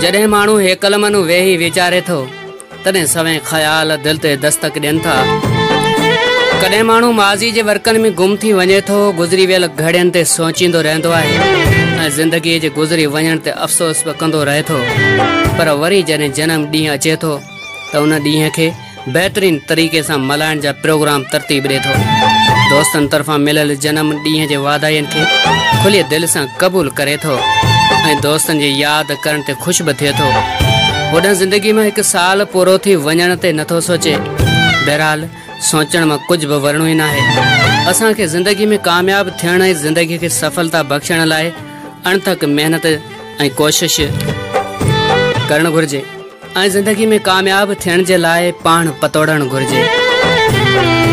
جڏهن ماڻهو هيڪل منو ويهي ويچاري ٿو، تڏهن سوين خيال دل تي دستڪ ڏين ٿا. ڪڏهن ماڻهو ماضي جي ورقن ۾ گم ٿي وڃي ٿو، گذري ويل گهڙين تي سوچيندو رهندو آهي ۽ زندگيء جي گذري وڃڻ تي افسوس به ڪندو رهي ٿو، پر وري جڏهن جنم ڏينهن اچي ٿو ته ان ڏينهن کي بهترين طريقي سان ملهائڻ جا پروگرام ترتيب ڏي ٿو. دوستن طرفان مليل جنم ڏينهن جي واڌاين کي کليء دل سان قبول ڪري ٿو ۽ دوستن جي ياد ڪرڻ تي خوش به ٿئي ٿو. هوڏانهن زندگي مان هڪ سال پورو ٿي وڃڻ تي نٿو سوچي. بهرحال سوچڻ مان ڪجهه به ورڻو ئي ناهي. اسان کي زندگي ۾ ڪامياب ٿيڻ ۽ زندگي کي سڦلتا بخشڻ لاء اڻٿڪ محنت ۽ ڪوشش ڪرڻ گهرجي. ۽ زندگي ۾ ڪامياب ٿيڻ جي لاء پاڻ پتوڙڻ گهرجي.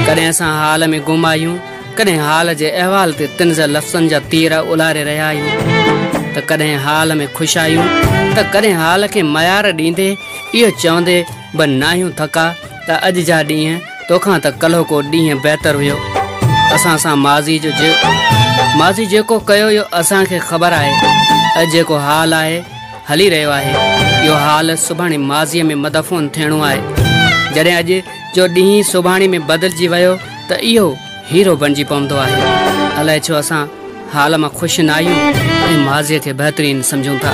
ڪڏهن اسان حال ۾ گم آهيون، ڪڏهن حال جي احوال تي طنز لفظن جا تير الاري رهيا آهيون ته ڪڏهن حال ۾ خوش آهيون ته ڪڏهن حال کي ميار ڏيندي اهو چوندي به ناهيون ٿڪا ته اڄ جا ڏينهن توکان ته ڪلهوڪو ڏينهن بهتر هيو. اسان سان ماضي جو ماضي جيڪو ڪيو اهو اسان کي خبر آهي. اڄ جيڪو حال آهي هلي رهيو آهي. اهو حال سڀاڻي ماضيء ۾ مدفون ٿيڻو آهي. جڏهن اڄ جو ڏينهن سڀاڻي ۾ بدلجي ويو ته اهو هيرو بڻجي پوندو آهي. الائي ڇو اسان حال مان خوش نه آهيون ۽ ماضيء کي بهترين سمجهون ٿا.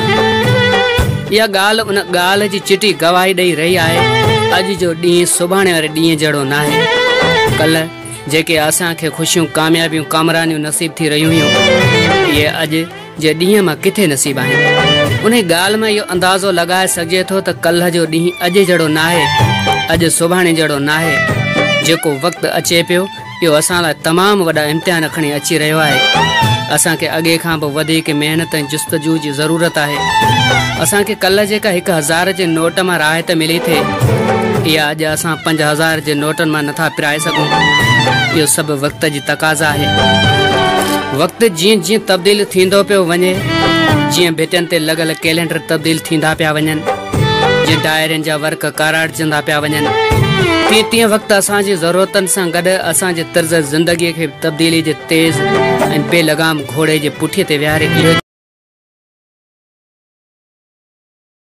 اها ڳالهه ان ڳالهه جي چٽي گواهي ڏئي رهي آهي، اڄ جو ڏينهن سڀاڻي واري ڏينهن جهڙو ناهي. ڪلهه جيڪي اسان کي خوشيون، ڪاميابيون، ڪامرانيون نصيب ٿي رهيون هيون، اهي اڄ جي ڏينهن مان ڪٿي نصيب آهن. انهي ڳالهه مان اهو اندازو لڳائي سگهجي ٿو ته ڪلهه جو ڏينهن اڄ جهڙو ناهي، اڄ سڀاڻي جهڙو ناهي. جيڪو وقت اچي پيو، اهو اسان لاء تمام وڏا امتحان کڻي اچي رهيو آهي. اسان کي اڳي کان به وڌيڪ محنت ۽ جستجو جي ضرورت آهي. اسان کي ڪلهه جيڪا 1000 جي نوٽ مان راحت ملي ٿي، اها اڄ اسان 5000 جي نوٽن مان نٿا پرائي سگهون. اهو سڀ وقت جي تقاضا آهي. وقت جيئن جيئن تبديل ٿيندو پيو وڃي، جيئن ڀتين تي لڳل ڪئلينڊر تبديل ٿيندا پيا وڃن، جيئن ڊائرين جا ورق ڪاراٽجندا پيا وڃن، تيئن تيئن وقت اسان جي ضرورتن سان گڏ اسان جي طرز زندگيء کي به تبديلي جي تيز ۽ بي لگام گهوڙي جي پٺيء تي ويهاري اهو.